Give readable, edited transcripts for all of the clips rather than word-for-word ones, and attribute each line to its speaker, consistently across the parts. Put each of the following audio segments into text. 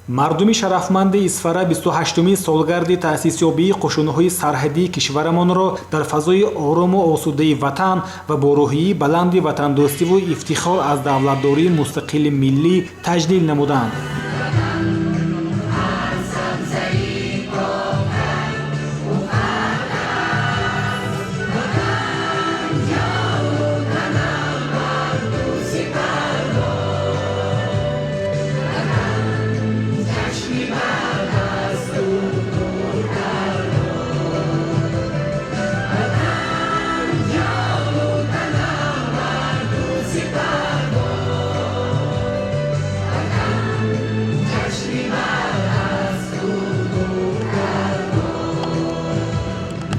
Speaker 1: Мардуми шарафманди Исфара 28-умин солгарди таъсисёбии қушунҳои сарҳадии кишварамонро дар фазои орому осудаи ватан ва бо рӯҳияи баланди ватандӯстиву ифтихор аз давлатдории мустақили миллӣ таҷлил намуданд.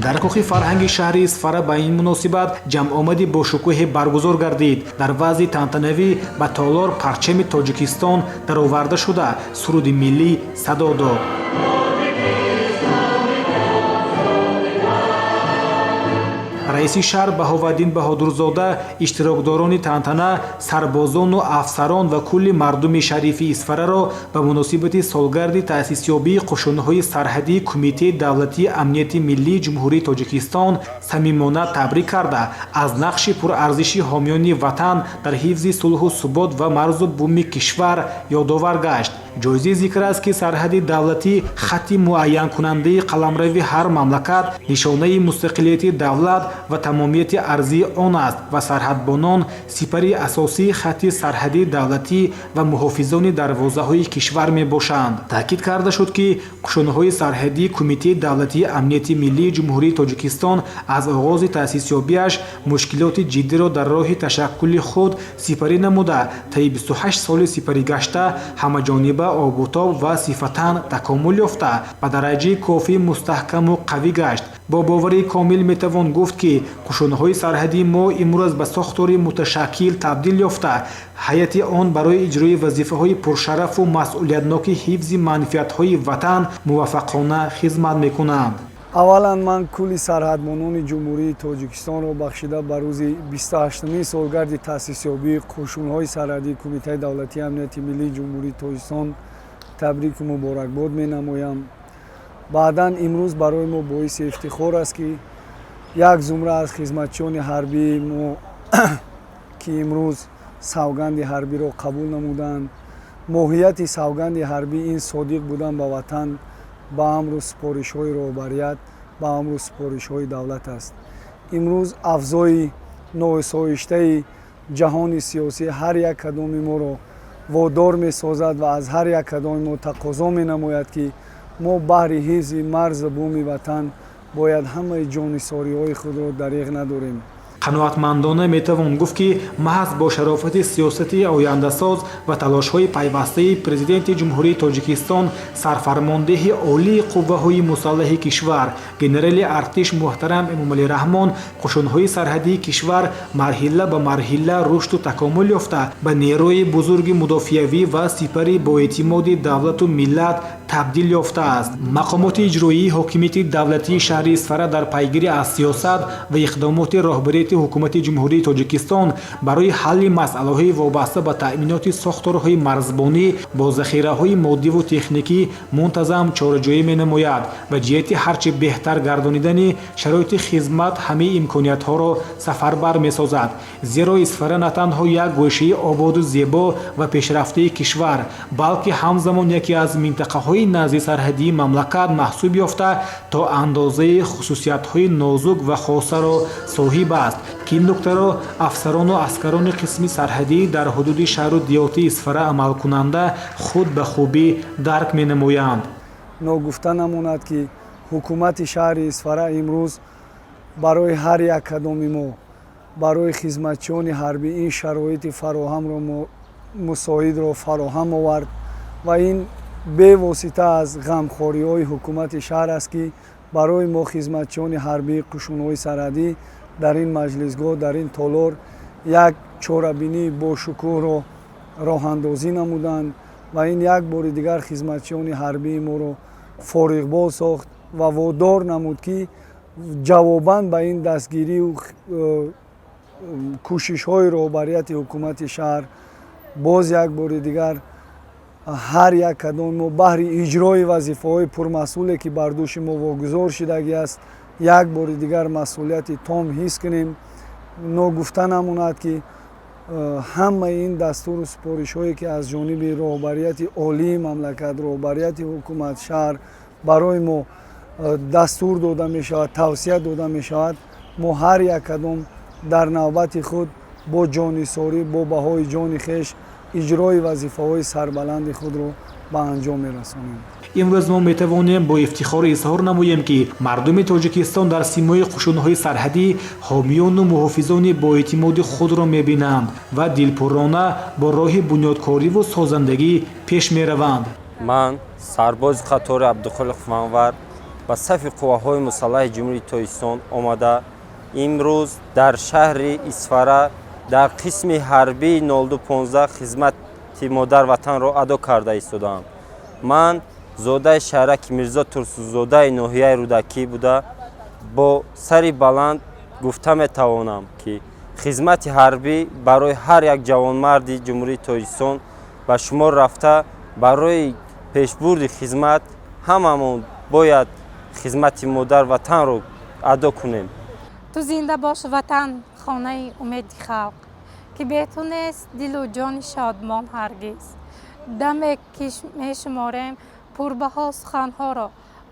Speaker 1: Дар кохи фарҳанги шаҳри Исфара ба ин муносибат ҷамъомади бошукӯҳе баргузор гардид. Дар вазъи тантанавӣ ба толор парчами Тоҷикистон дароварда шуда, суруди миллӣ садо дод. Раиси шаҳр Баҳоваддин Баҳодурзода иштирокдорони тантана, сарбозону афсарон ва кулли мардуми шарифи Исфараро ба муносибати солгарди таъсисёбии қушунҳои сарҳадии Кумитаи давлатии амнияти миллии Ҷумҳурии Тоҷикистон самимона табрик карда, аз нақши пурарзиши ҳомиёни ватан дар ҳифзи сулҳу субот ва марзу буми кишвар ёдовар гашт. Ҷоизи зикр аст, ки сарҳади давлатӣ хатти муайянкунандаи қаламрави ҳар мамлакат, нишонаи мустақилияти давлат ва тамомияти арзии он аст ва сарҳадбонон сипари асосии хатти сарҳадии давлатӣ ва муҳофизони дарвозаҳои кишвар мебошанд. Таъкид карда шуд, ки қушунҳои сарҳадии Кумитаи давлатии амнияти миллии Ҷумҳурии Тоҷикистон аз оғози таъсисёбиаш мушкилоти ҷиддиро дар роҳи ташаккули худ сипарӣ намуда, таи 28 соли сипаригашта ҳамаҷониба обутоб ва сифатан такомул ёфта, ба дараҷаи кофӣ мустаҳкаму қавӣ гашт. Бо боварии комил метавон гуфт, ки қушунҳои сарҳадии мо имрӯз ба сохтори муташаккил табдил ёфта, ҳайати он барои иҷрои вазифаҳои пуршарафу масъулиятноки ҳифзи манфиатҳои ватан муваффақона хизмат мекунанд.
Speaker 2: Аввалан, ман кулли сарҳадбонони Ҷумҳурии Тоҷикистонро бахшида ба рӯзи 28-умин солгарди таъсисёбии қушунҳои сарҳадии Кумитаи давлатии амнияти миллии Ҷумҳурии Тоҷикистон табрику муборакбод менамоям. Баъдан, имрӯз барои мо боиси ифтихор аст, ки як зумра аз хизматчиёни ҳарбии мо, ки имрӯз савганди ҳарбиро қабул намуданд. Моҳияти савганди ҳарбӣ ин содиқ будан ба ватан, ба амру супоришҳои роҳбарият, ба амру супоришҳои давлат аст. Имрӯз авзои ноосоиштаи ҷаҳони сиёсӣ ҳар як кадоми моро водор месозад ва аз ҳар як кадоми мо тақозо менамояд, ки мо баҳри ҳифзи марзу буми ватан бояд ҳамаи ҷоннисориҳои худро дареғ надорем.
Speaker 1: Қаноатмандона метавон гуфт, ки маҳз бо шарофати сиёсати ояндасоз ва талошҳои пайвастаи Президенти Ҷумҳурии Тоҷикистон, сарфармондеҳи олии қувваҳои мусаллаҳи кишвар, генерали артиш муҳтарам Эмомалӣ Раҳмон, қушунҳои сарҳадии кишвар марҳила ба марҳила рушду такомул ёфта, ба нерӯи бузурги мудофиавӣ ва сипари боэътимоди давлату миллат табдил ёфтааст. Мақомоти иҷроии ҳокимияти давлатии шаҳри Исфара дар пайгирӣ аз сиёсат ва иқдомоти роҳбарияти ҳукумати Ҷумҳурии Тоҷикистон барои ҳалли масъалаҳои вобаста ба таъминоти сохторҳои марзбонӣ бо захираҳои моддиву техникӣ мунтазам чораҷӯӣ менамояд ва ҷиҳати ҳарчи беҳтар гардонидани шароити хизмат ҳамаи имкониятҳоро сафарбар месозад. Зеро Исфара на танҳо як гӯшаи ободу зебо ва пешрафтаи кишвар, балки ҳамзамон яке аз минтақаҳои назди сарҳадии мамлакат маҳсуб ёфта, то андозаи хусусиятҳои нозук ва хосаро соҳиб аст, ки ин нуктаро афсарону аскарони қисми сарҳадӣ дар ҳудуди шаҳру деҳоти Исфара амалкунанда худ ба хубӣ дарк менамоянд.
Speaker 2: Ногуфта намонад, ки ҳукумати шаҳри Исфара имрӯз барои ҳар як кадоми мо, барои хизматчиёни ҳарбӣ ин шароити фароҳамро, мусоидро фароҳам овард ва ин бевосита аз ғамхориҳои ҳукумати шаҳр аст, ки барои мо, хизматчиёни ҳарбии қушунҳои сарҳадӣ, дар ин маҷлисгоҳ, дар ин толор як чорабинии бошукӯҳро роҳандозӣ намуданд ва ин як бори дигар хизматчиёни ҳарбии моро фориғбол сохт ва водор намуд, ки ҷавобан ба ин дастгирию кӯшишҳои роҳбарияти ҳукумати шаҳр боз як бори дигар Ҳар як кадоми мо баҳри иҷрои вазифаҳои пурмасъуле, ки бар дӯши мо вогузор шидагӣ аст, як бори дигар масъулияти том ҳис кунем. Ногуфта намонад, ки ҳамаи ин дастуру супоришҳое, ки аз ҷониби роҳбарияти олии мамлакат, роҳбарияти ҳукумат, шаҳр барои мо дастур дода мешавад, тавсия дода мешавад, мо ҳар як кадом дар навбати худ бо ҷоннисорӣ, бо баҳои ҷони хеш иҷрои вазифаҳои сарбаланди худро ба анҷом мерасонем.
Speaker 1: Имрӯз мо метавонем бо ифтихор изҳор намоем, ки мардуми Тоҷикистон дар симои қушунҳои сарҳадӣ ҳомиёну муҳофизони боэътимоди худро мебинанд ва дилпуррона бо роҳи бунёдкориву созандагӣ пеш мераванд.
Speaker 3: Ман, сарбози қатори Абдухолиқов Манвар, ба сафи қувваҳои мусаллаҳи Ҷумҳурии Тоҷикистон омада, имрӯз дар шаҳри Исфара дар қисми ҳарбии 0215 хизмати модарватанро адо карда истодаам. Ман зодаи шаҳраки Мирзо Турсунзодаи ноҳияи Рӯдакӣ буда, бо сари баланд гуфта метавонам, ки хизмати ҳарбӣ барои ҳар як ҷавонмарди Ҷумҳурии Тоҷикистон ба шумор рафта, барои пешбурди хизмат ҳамамон бояд хизмати модарватанро адо кунем.
Speaker 4: Ту зинда бош, Ватан, хонаи умеди халқ, ки бе ту нест дилу ҷони шодмон ҳаргиз. Даме ки мешуморем пурбаҳо суханҳоро,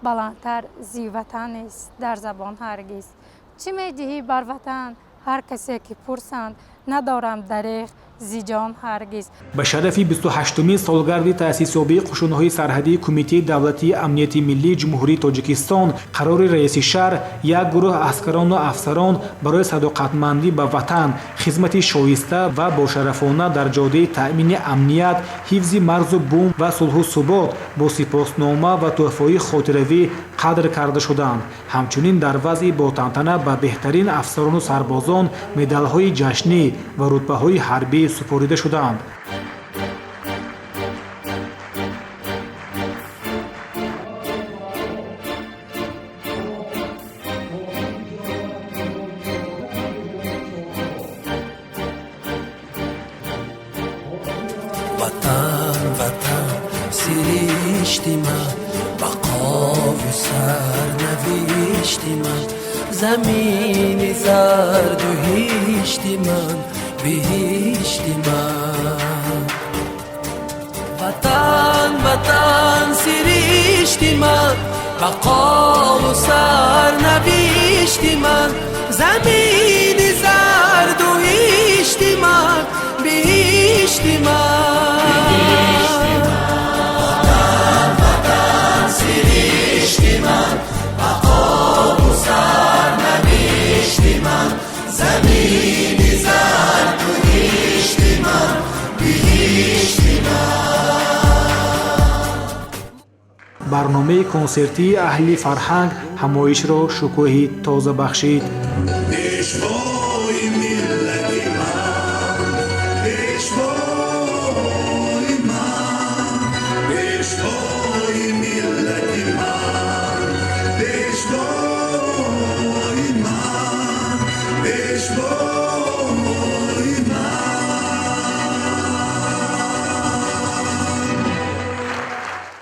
Speaker 4: баландтар зи Ватан нест дар забон ҳаргиз. Чӣ медиҳӣ бар Ватан, ҳар касе ки пурсанд, надорам дареғ зи ҷон ҳаргиз.
Speaker 1: Ба шарафи 28-умин солгарди таъсисёбии қушунҳои сарҳадии Кумитаи давлатии амнияти миллии Ҷумҳурии Тоҷикистон қарори раиси шаҳр як гурӯҳ аскарону афсарон барои садоқатмандӣ ба Ватан, хизмати шоиста ва бошарафона дар ҷодаи таъмини амният, ҳифзи марзу бум ва сулҳу субот бо сипоснома ва тӯҳфаҳои хотиравӣ қадр карда шуданд. Ҳамчунин дар вазъи ботантана ба беҳтарин афсарону сарбозон медалҳои ҷашнӣ ва рутбаҳои ҳарбӣ супорида шуданд.
Speaker 5: Ватан, Ватан, сиришти ман, бақову сарнавишти ман, замини зарду ҳишти ман, биҳишти ман. Ватан, Ватан, сиришти ман, бақову сарнавишти ман, замини зарду ҳишти ман, биҳишти ман. Ватан, Ватан, сиришти ман, бақову сарнавишти ман, замини зарду ҳишти ман, биҳишти ман.
Speaker 1: Барномаи консертии аҳли фарҳанг ҳамоишро шукӯҳи тоза бахшид.
Speaker 5: Пешвои